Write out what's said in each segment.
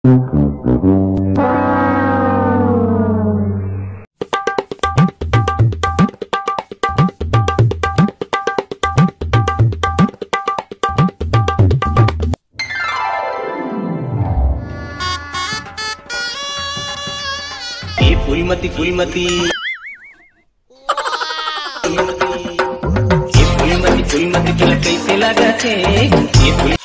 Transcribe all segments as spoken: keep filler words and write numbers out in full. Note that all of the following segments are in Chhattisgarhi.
ए फूलमती, फूलमती, ए फूलमती, फूलमती, तोला कइसे लागत हे? ए फूल-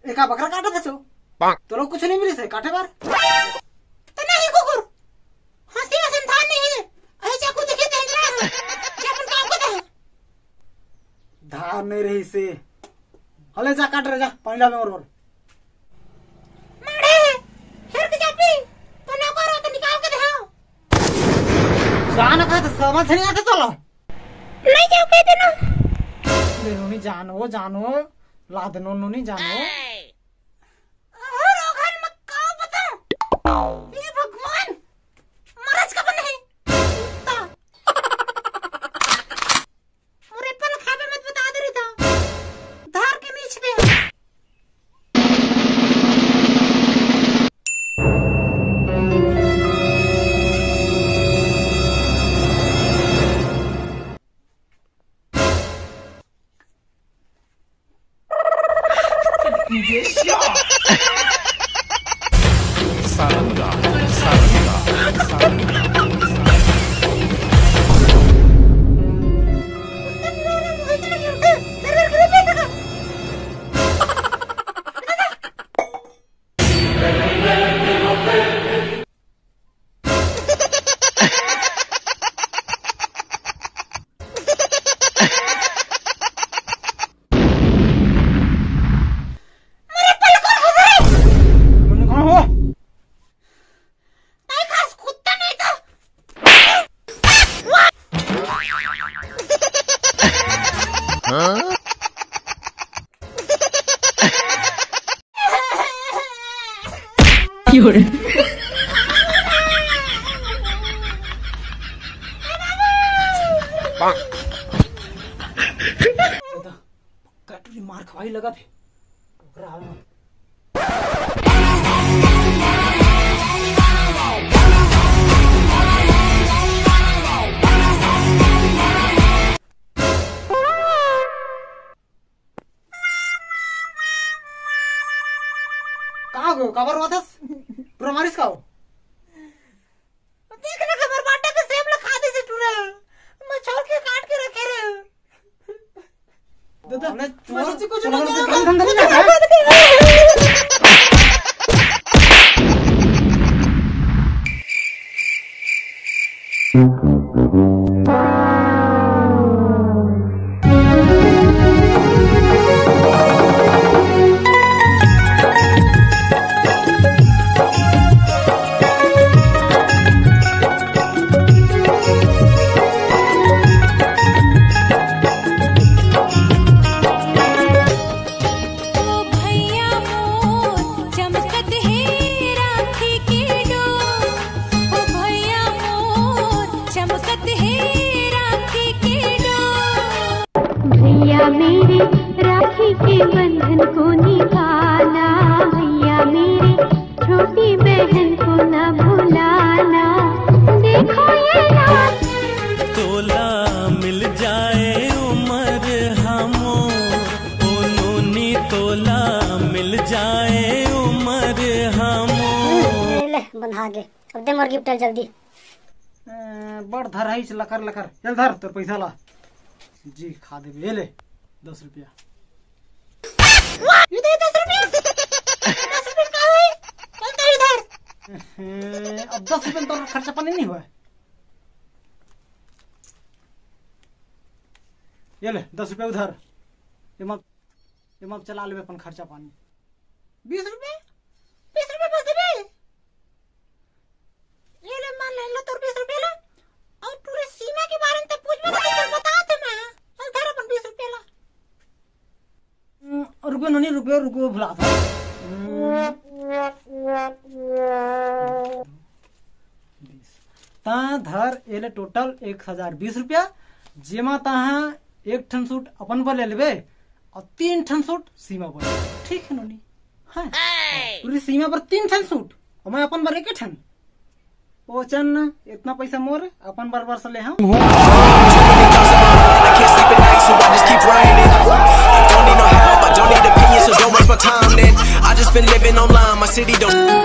एका बकरा काटत हस? तो लोग कुछ नहीं मिलिस हे काटे बर? तो नहीं कुकुर, हंसी वसन धान नहीं है। अरे चाकू देखे तो इतना है। जा अपन काम को दे। धान नहीं रही से। हले जा काट रे जा, पानी लावे मोर बर। मारे, फिर के जाबी, तो ना करो तो निकाल के दे। हाँ। जान का तो समझ नहीं आता तोला। नहीं जाओ कह देना। ले नोनी जानो, जानो, लाद नो नोनी जानो। और ओघन में का पता? हे भगवान, मरज का बन है। कुत्ता। मोरे पल खाबे मत बता दे रही था। धार के नीच दे। कटोरी मार खवाई लगा थे। ओकरा आवे मत। का हो गयो? काबर रोवत हस? टूरा मारिस का हो? देख ना, हमर बाटा के सेब ला खा दे से टूरा। मैं छोल के काट के रखे रे। दादा, मैं सच्ची कुछ नहीं किया। ले, बंधा गे। अब दे मोर गिफ्ट ल जल्दी। ए, बड़ धर हइस लकर लकर। चल धर तोर पैसा ला। जी खा देबे। ये ले, दस रुपया। ये दे दस रुपया। दस रुपया का होई? चल तो इधर। ए, अब दस रुपया तोर खर्चा पानी नहीं हुआ। ये ले, दस रुपया उधार। ये मत, ये मत चला लेबे अपन खर्चा पानी। बीस रुपया? बीस रुपया बस देबे? ये ले, मान ले, लो तोर बीस रुपया ला। और पूरे सीमा के बारे में तो पूछ मत, तो बता दे मैं। चल, धर अपन बीस रुपया ला। हम्म, रुको नोनी, रुको, रुको, भुला था। ता धर एले टोटल एक हजार बीस रुपया, जेमा तहा एक ठन सूट अपन बर ले लेबे और तीन ठन सूट सीमा बर। ठीक है नोनी? हाँ। पूरी सीमा बर तीन ठन सूट और मैं अपन बर एक ठन। ओ चल ना, इतना पैसा मोर अपन बर बर से ले हम। I can't sleep at night, so I just keep writing. Don't need no help, I don't need opinions, so don't waste my time then. I just been living online, my city don't.